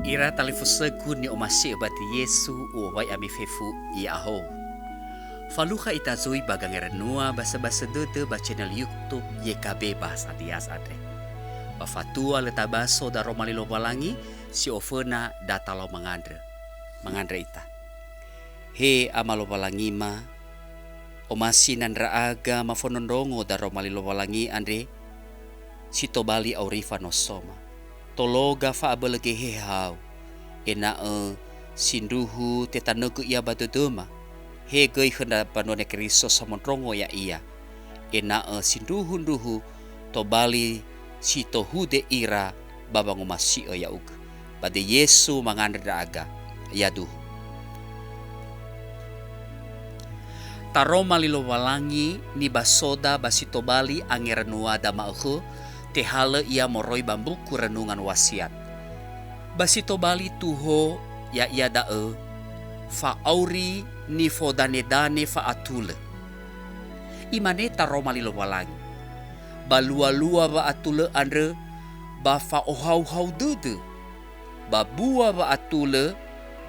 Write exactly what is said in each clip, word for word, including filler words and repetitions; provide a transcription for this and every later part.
Ira talifusögu ni'omasi'ö ba Keriso Yesu, u'owai ami fefu ya'ahowu. Falukha ita zui ba gangerenua basöbasö dödö ba channel YouTube Y K B Bahasa Tias andre. Ba fatua lö tabaso daroma li Lowalangi, si oföna datalau mangandrö. Mangandrö ita. He Ama Lowalangima, omasi na ndra'aga mafondrondrongo daroma li Lowalangi andre, si tobali auri fanosoma. Tologa fa'abölö geheha-U, ena'ö sindruhu tetanögö ia ba dödöma, he göi khö ndra mbanua Niha Keriso samondrongo ya'ia, ena'ö sindruhundruhu tobali si tohude ira ba wangomasi'ö ya'ugö. Ba döi Yesu mangandrö ndra'aga. Yaduhu. Taroma li Lowalangi nibasoda ba si tobali angerenuada ma'ökhö, tehalö ia moroi ba mbuku Renungan Wasiat. Ba si tobali tuho, ya'ia da'ö, fa'auri nifodanedane fa'atulö. Imane taroma li Lowalangi, ba lualua wa'atulö andrö ba fa'ohauhau dödö, ba bua wa'atulö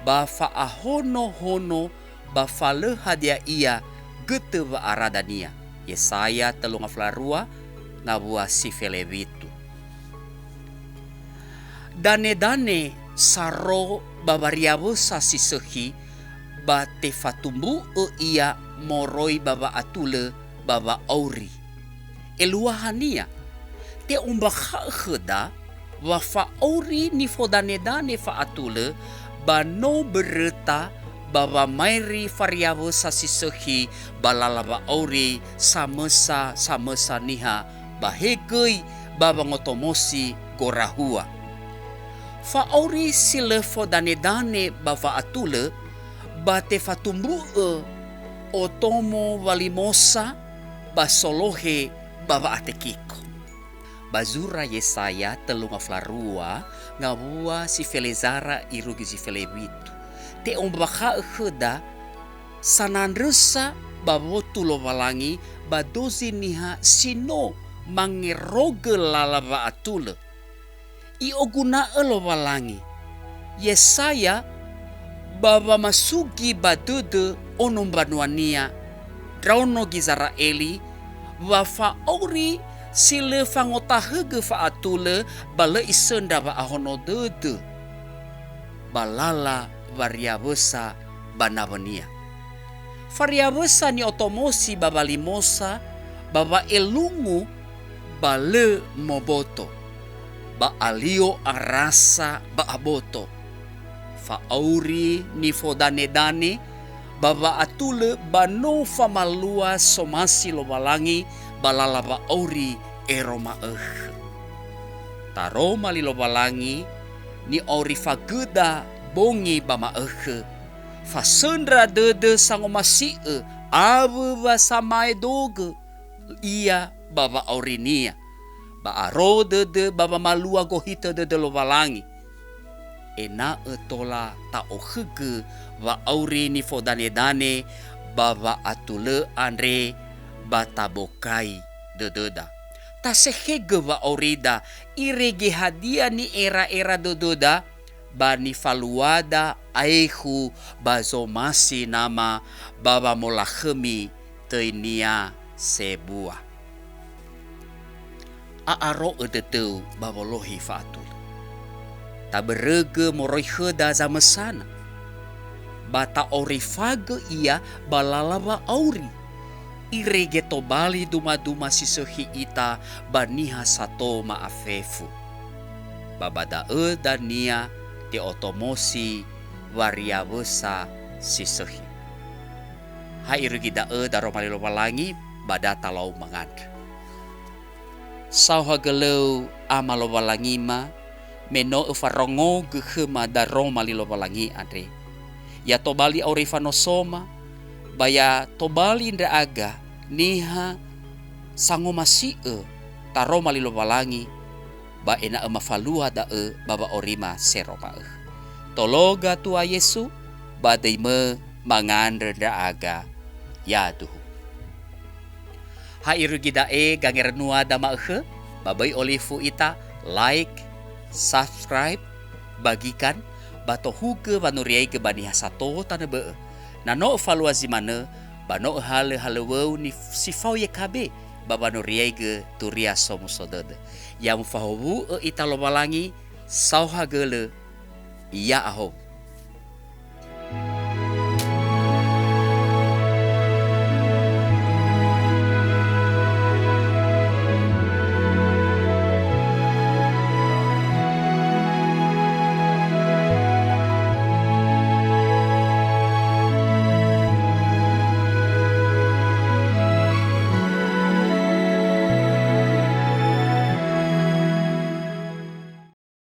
ba fa'ahonohono ba fa lö hadia ia götö wa'ara dania. Yesaya tölu ngafulu a rua ngawua si fele witu. Danedane saro ba wariawösa si sökhi, ba tefatumbu'ö ia moroi ba wa'atulö ba wa'auri. Eluahania, te'ombakha'ö khöda wa fa'auri nifodanedane fa'atulö ba no mböröta ba wamaeri fariawösa si sökhi ba lala wa'auri samösa-samösa niha ba he göi ba wangotomosi gorahua. Fa'auri si lö fodanedane ba wa'atulö, ba tefatumbu'ö otomo walimosa ba solohe ba wa'atekiko. Ba zura Yesaya tölu ngafulu a rua ngawua si fele zara irugi si fele witu, te'ombakha'ö khöda sanandrösa ba wotu Lowalangi ba dozi niha si no mangerogö lala wa'atulö. I'oguna'ö Lowalangi Yesaya ba wamasugi ba dödö ono mbanua-Nia, ndraono Gizera'eli, wa fa'auri si lö fangotahögö fa'atulö ba lö isöndra wa'ahono dödö ba lala wariawösa ba nawönia. Fariawösa ni'otomosi ba walimosa, ba wa'elungu, ba lö moboto, ba alio arasa ba aboto. Fa'auri nifodanedane ba wa'atulö ba no famalua somasi Lowalangi ba lala wa'auri ero ma'ökhö. Taroma li Lowalangi ni'aurifagöda bongi ba ma'ökhö, fasöndra dödö sangomasi'ö awö wa samaedogö ia ba wa'aurinia, ba aro dödö ba wamalua gohitö dödö Lowalangi, ena'ö tola ta'okhögö wa'auri nifodanedane ba wa'atulö andre ba tabokai dödöda. Tasekhegö wa'aurida, irege hadia ni'era'era dödöda, ba nifaluada aekhu ba zomasi Nama ba wamolakhömi töinia sebua. A'aro'ö dödöu ba wolohi fa'atulö. Tabörögö moroi khöda zamösana, ba ta'orifagö ia ba lala wa'auri. Irege tobali dumaduma si sökhi ita ba niha sato ma'afefu. Ba ba da'ö dania te'otomosi wariawösa si sökhi. Ha irugi da'ö daroma li Lowalangi ba datalau mangandrö. Saohagölöu Ama Lowalangima, me no Öfarongogö khöma daroma li Lowalangi andre. Ya tobali auri fanosoma, ba ya tobali ndra'aga niha sangomasi'ö taroma li Lowalangi, ba ena'ö mafalua da'ö ba wa'aurima sero ma'ökhö. Tologa Tua Yesu, ba döi-Mö mangandrö ndra'aga. Yaduhu. Ha irugi da'e gangerenuada ma'ökhö, ba böi olifu ita, like, subscribe, Bagikan, ba tohugö wanuriaigö ba niha sato tanö bö'ö. Na no öfalua zi manö, ba no öhalö halöwöu nif-, si fao Y K B ba wanuriaigö Turia Somuso Dödö. Ya mufahowu'ö ita Lowalangi, saohagölö, ya'ahowu.